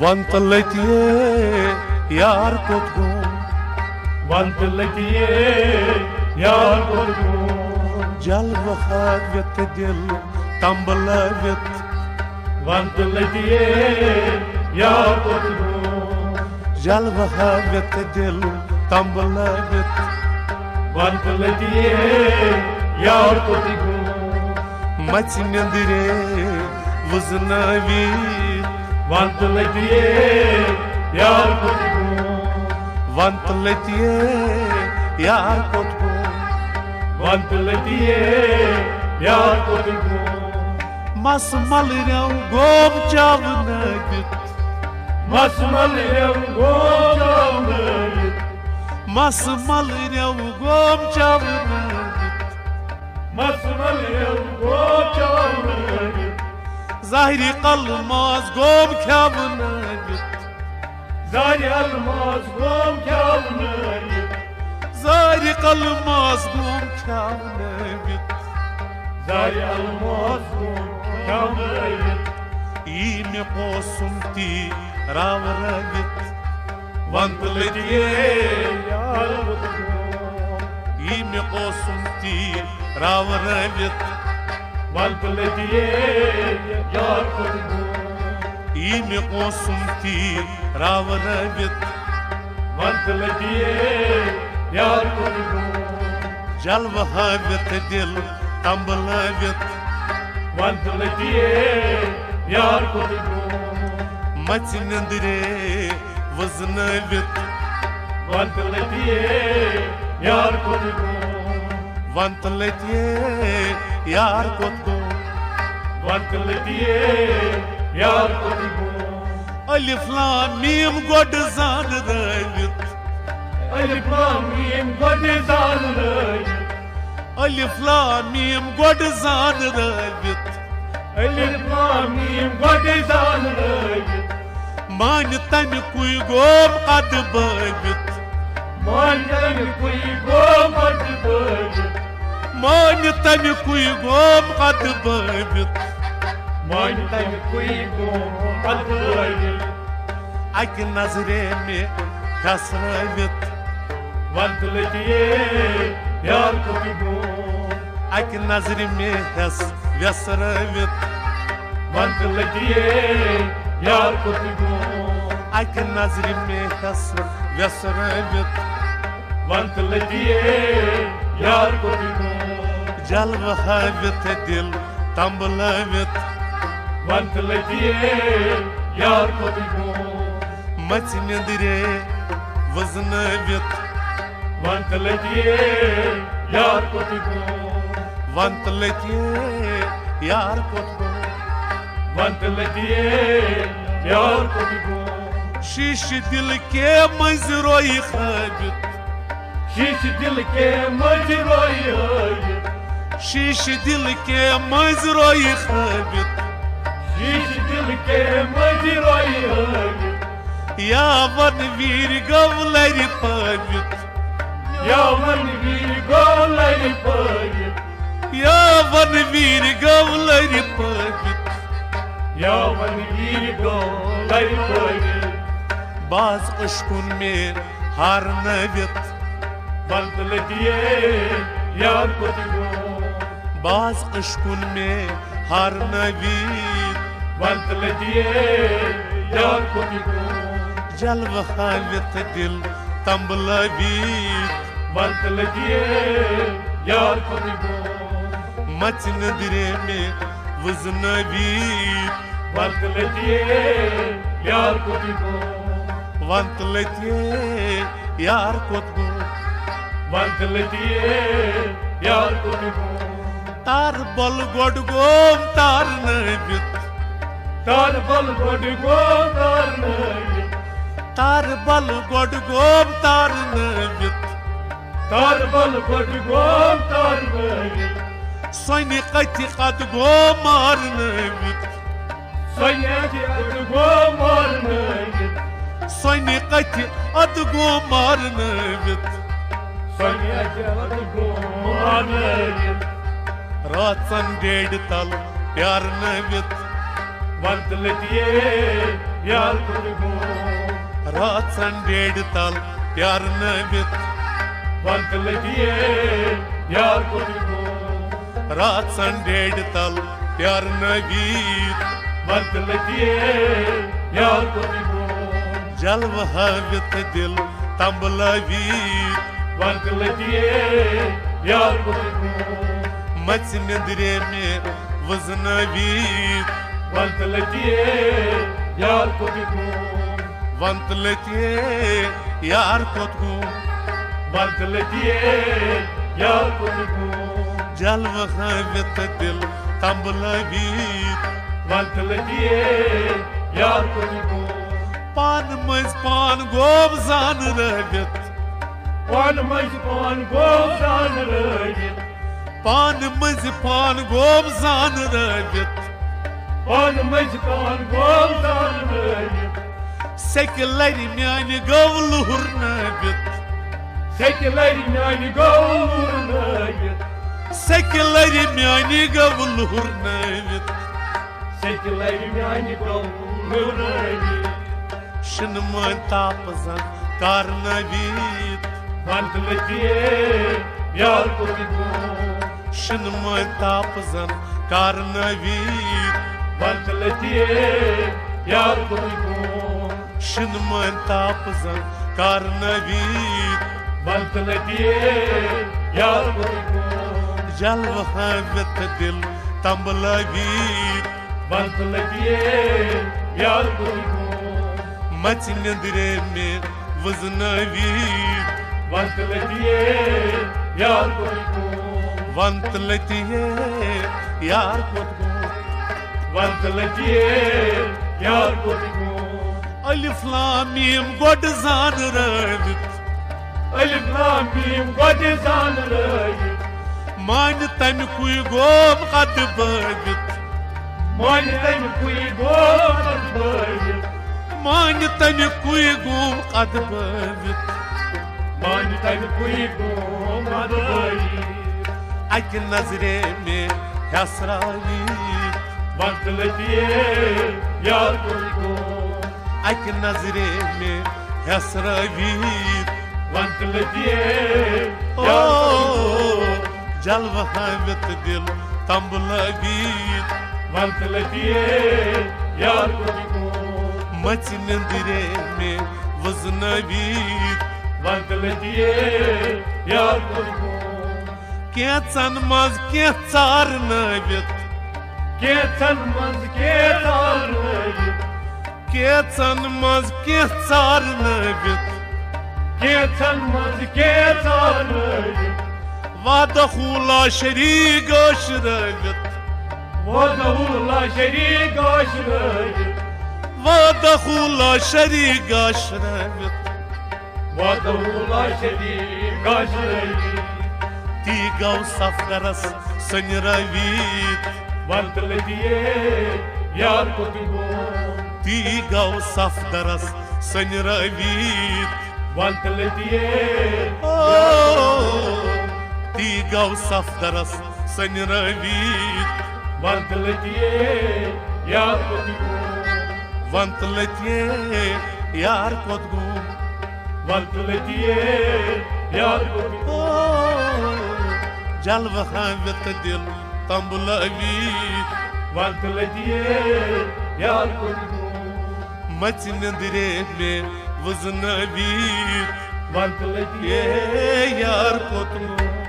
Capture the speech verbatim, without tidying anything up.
وَن تہٕ لٔتیے یار کوٚت گوٚو؟ وَن تہٕ لٔتیے یار کوٚت گوٚو؟ جلوٕ ہٲوِتھ دِل تمبلٲوِتھ۔ وَن تہٕ لٔتیے یار کوٚت گوٚو؟ جلوٕ ہٲوِتھ دِل تمبلٲوِتھ۔ وَن تہٕ لٔتیے یار کوٚت گوٚو؟ مَژِ نیٚنٛدرے وُزنٲوِتھ۔ وَن تہٕ لٔتیے یار کوٚت گوٚو؟ وَن تہٕ لٔتیے یار کوٚت گوٚو؟ وَن تہٕ لٔتیے یار کوٚت گوٚو؟ مَس مَلرٮ۪و گوم چاونٲوِتھ۔ مَس مَلرٮ۪و گوم چاونٲوِتھ۔ مَس مَلرٮ۪و گوم چاونٲوِتھ۔ مَس مَلرٮ۪و گوم چاونٲوِتھ۔ زہرِ الماس گوم کھٮ۪ونٲوِتھ۔ زہرِ الماس گوم کھٮ۪ونٲوِتھ۔ زہرِ الماس گوم کھٮ۪ونٲوِتھ۔ زہرِ الماس گوم کھٮ۪ونٲوِتھ۔ یی مےٚ اوسُم تی راورٲوِتھ۔ وَن تہٕ لٔتیے یار کوٚت گوٚو؟ یی مےٚ اوسُم تی راورٲوِتھ۔ وَن تہٕ لٔتیے یار کوٚت گوٚو؟ یی مےٚ اوسُم تی راورٲوِتھ۔ وَن تہٕ لٔتیے یار کوٚت گوٚو؟ جلوٕ ہٲوِتھ دِل تمبلٲوِتھ۔ وَن تہٕ لٔتیے یار کوٚت گوٚو؟ مَژِ نیٚنٛدرے وُزنٲوِتھ۔ وَن تہٕ لٔتیے یار کوٚت گوٚو؟ وَن تہٕ لٔتیے یار کوٚت گوٚو؟ وَن تہٕ لٔتیے یار کوٚت گوٚو؟ الف لام میم گۄڈٕ زانرٲوِتھ۔ الف لام میم گۄڈٕ زانرٲوِتھ۔ الف لام میم گۄڈٕ زانرٲوِتھ۔ الف لام میم گۄڈٕ زانرٲوِتھ۔ مانہِ تَمہِ کُے گوم اَدٕ بٲوِتھ۔ مانہِ تَمہِ کُے گوم اَدٕ بٲوِتھ۔ مانہِ تَمہِ کُے گوم اَدٕ بٲوِتھ۔ مانہِ تَمہِ کُے گوم اَدٕ بٲوِتھ۔ اَکہِ نظرِ مےٚ پھٮ۪سرٲوِتھ۔ وَن تہٕ لٔتیے یار کوٚت گوٚو؟ اَکہِ نظرِ مےٚ ہٮ۪س وٮ۪سرٲوِتھ۔ وَن تہٕ لٔتیے یار کوٚت گوٚو؟ اَکہِ نظرِ مےٚ ہٮ۪س وٮ۪سرٲوِتھ۔ وَن تہٕ لٔتیے یار کوٚت گوٚو؟ جلوٕ ہٲوِتھ دِل تمبلٲوِتھ۔ وَن تہٕ لٔتیے یار کوٚت گوٚو؟ مَژِ نیٚنٛدرے وُزنٲوِتھ۔ وَن تہٕ لٔتیے یار کوٚت گوٚو؟ وَن تہٕ لٔتیے یار کوٚت گوٚو؟ وَن تہٕ لٔتیے یار کوٚت گوٚو؟ شیٖشہٕ دِل کے مٔنٛزۍ رویہِ ہٲوِتھ۔ شیٖشہٕ دِل کے مٔنٛزۍ رویہِ ہٲوِتھ۔ شیٖشہٕ دِل کے مٔنٛزۍ رویہِ ہٲوِتھ۔ شیٖشہٕ دِل کے مٔنٛزۍ رویہِ ہٲوِتھ۔ یا وَن ویٖرۍ گوٚو لَرِ پٲوِتھ۔ یا وَن ویٖرۍ گوٚو لَرِ پٲوِتھ۔ یا وَن ویٖرۍ گوٚو لَرِ پٲوِتھ۔ یا وَن ویٖرۍ گوٚو لَرِ پٲوِتھ۔ باز عشقُن مےٚ ہارنٲوِتھ۔ وَن تہٕ لٔتیے یار کوٚت گوٚو؟ باز عشقُن مےٚ ہارنٲوِتھ۔ وَن تہٕ لٔتیے یار کوٚت گوٚو؟ جلوٕ ہٲوِتھ دِل تمبلٲوِتھ۔ وَن تہٕ لٔتیے یار کوٚت گوٚو؟ مَژِ نیٚنٛدرے مےٚ وُزنٲوِتھ۔ وَن تہٕ لٔتیے یار کوٚت گوٚو؟ وَن تہٕ لٔتیے یار کوٚت گوٚو؟ وَن تہٕ لٔتیے یار کوٚت گوٚو؟ تار بل گۄڈٕ گوم تارنٲوِتھ۔ تار بل گۄڈٕ گوم تارنٲوِتھ۔ تار بل گۄڈٕ گوم تارنٲوِتھ۔ تار بل گۄڈٕ گوم تارنٲوِتھ۔ سۄنہِ کتھِ ادٕ گوم مارنٲوِتھ۔ سۄنہِ کتھِ ادٕ گوم مارنٲوِتھ۔ سۄنہِ کتھِ ادٕ گوم مارنٲوِتھ۔ سۄنہِ کتھِ ادٕ گوم مارنٲوِتھ۔ رٲژن ڈیڈِ تل پیارنٲوِتھ۔ ون تہٕ لٔتیے یار کوٚت گوٚو؟ راتھ سن ڈیڈِ تل پیارنٲوِتھ۔ ون تہٕ لٔتیے یار کوٚت گوٚو؟ راتھ سن ڈیڈِ تل پیارنٲوِتھ۔ ون تہٕ لٔتیے یار کوٚت گوٚو؟ جلوٕ ہٲوِتھ دِل تمبلٲوِتھ۔ ون تہٕ لٔتیے یار کوٚت گوٚو؟ مژِ نیٚنٛدرے مےٚ وٕزنٲوِتھ۔ ون تہٕ لٔتیے یار کوٚت گوٚو؟ ون تہٕ لٔتیے یار کوٚت گوٚو؟ ون تہٕ لٔتیے یار کوٚت گوٚو؟ جلوٕ ہٲوِتھ دِل تمبلٲوِتھ۔ ون تہٕ لٔتیے یار کوٚت گوٚو؟ پانہٕ مٔنٛزۍ پان گوٚو زانہٕ رٲوِتھ۔ پانہٕ مٔنٛزۍ پان گوٚو زانہٕ رٲوِتھ۔ پانہٕ مٔنٛزۍ پان گوٚو زانہٕ رٲوِتھ۔ پانہٕ مٔنٛزۍ پان گوٚو زانہٕ رٲوِتھ۔ سیٚکہِ لرِ میانہِ گوٚو لُہُرنٲوِتھ۔ سیٚکہِ لرِ میانہِ گوٚو لُہُرنٲوِتھ۔ سیٚکہِ لرِ میانہِ گوٚو لُہُرنٲوِتھ۔ سیٚکہِ لرِ میانہِ گوٚو لُہُرنٲوِتھ۔ شِنہٕ مٲنۍ تاپہٕ زن کارنٲوِتھ۔ ون تہٕ لٔتیے یار کوٚت گوٚو؟ شِنہٕ مٲنۍ تاپہٕ زن کارنٲوِتھ۔ ون تہٕ لٔتیے یار کوٚت گوٚو؟ شِنہٕ مٲنۍ تاپہٕ زن کارنٲوِتھ۔ ون تہٕ لٔتیے یار کوٚت گوٚو؟ جلوٕ ہٲوِتھ دِل تمبلٲوِتھ۔ ون تہٕ لٔتیے یار کوٚت گوٚو؟ مژِ نیٚنٛدرے مےٚ وٕزنٲوِتھ۔ ون تہٕ لٔتیے یار کوٚت گوٚو؟ ون تہٕ لٔتیے یار کوٚت گوٚو؟ ون تہٕ لٔتیے یار کوٚت گوٚو؟ الف لام میم گۄڈٕ زانہٕ رٲوِتھ۔ الف لام میم گۄڈٕ زانہٕ رٲوِتھ۔ مانہِ تَمہِ کُے گوم قد بٲوِتھ۔ مانہِ تَمہِ کُے گوم قد بٲوِتھ۔ مانہِ تَمہِ کُے گوم قد بٲوِتھ۔ مانہِ تَمہِ کُے گوم قد بٲوِتھ۔ اَکہِ نظرے مےٚ ہٮ۪سراوِتھ۔ ون تہٕ لٔتیے یار کوٚت گوٚو؟ اَکہِ نظرے مےٚ ہٮ۪سراوِتھ۔ ون تہٕ لٔتیے او، یار کوٚت گوٚو؟ جلوٕ ہٲوِتھ دِل تمبلٲوِتھ۔ ون تہٕ لٔتیے یار کوٚت گوٚو؟ مژِ نیٚنٛدرے مےٚ وٕزنٲوِتھ۔ ون تہٕ لٔتیے یار کوٚت گوٚو؟ کینٛژن منٛز کینٛہہ ژارنٲوِتھ۔ کینٛژن منٛز کینٛہہ ژارنٲوِتھ۔ کینٛژن منٛز کینٛہہ ژارنٲوِتھ۔ کینٛژن منٛز کینٛہہ ژارنٲوِتھ۔ وعدٕ ہولا شریٖک گٲشرٲوِتھ۔ وعدٕ ہولا شریٖک گٲشرٲوِتھ۔ وعدٕ ہولا شریٖک گٲشرٲوِتھ۔ وعدٕ ہولا شریٖک گٲشرٲوِتھ۔ تی گوٚو صفدرس سٔنۍ رٲوِتھ۔ ون تہٕ لٔتیے یار کوٚت گوٚو؟ تی گوٚو صفدرس سٔنۍ رٲوِتھ۔ ون تہٕ لٔتیے او، تی گوٚو صفدرس سٔنۍ رٲوِتھ۔ ون تہٕ لٔتیے یار کوٚت گوٚو؟ ون تہٕ لٔتیے یار کوٚت گوٚو؟ ون تہٕ لٔتیے یار کوٚت گوٚو؟ او، جلوٕ ہٲوِتھ دِل تمبلٲوِتھ۔ ون تہٕ لٔتیے یار کوٚت گوٚو؟ مژِ نیٚنٛدرے مےٚ وٕزنٲوِتھ۔ ون تہٕ لٔتیے یار کوٚت گوٚو؟